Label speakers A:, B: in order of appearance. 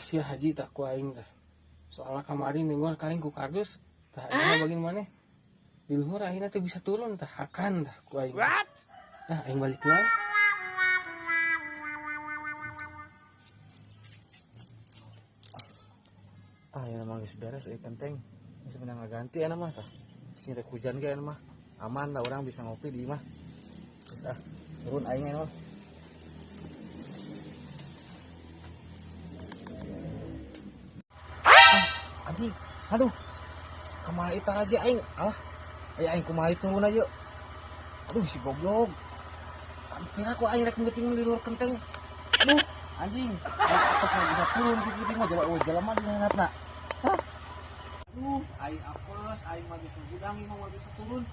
A: Awas ya haji tah ku aing tah. Soalnya kamari nenggor ka aing ku kardus. Tah aing bagian mana? Di luhur aing teh bisa turun tah hakan tah ku aing. What? Nah, aing balik lah.
B: Ah, ya mah geus beres euy kenteng. Geus menang ngaganti aya mah tah. Sing rek hujan ge aya mah. Aman lah orang bisa ngopi di imah. Geus ah, turun aing aya mah. Ah, anjing. Aduh. Kamana eta aja aing? Alah. Aya aing kumaha turun aja. Aduh si goblok. Hampir aku aing rek ngeuting di luar kenteng. Aduh, anjing. Aing atas mah bisa turun kitu mah jawa eueuh jelema di handapna. Hah? Aduh, aing apes, aing mah bisa gudang, aing mah bisa turun.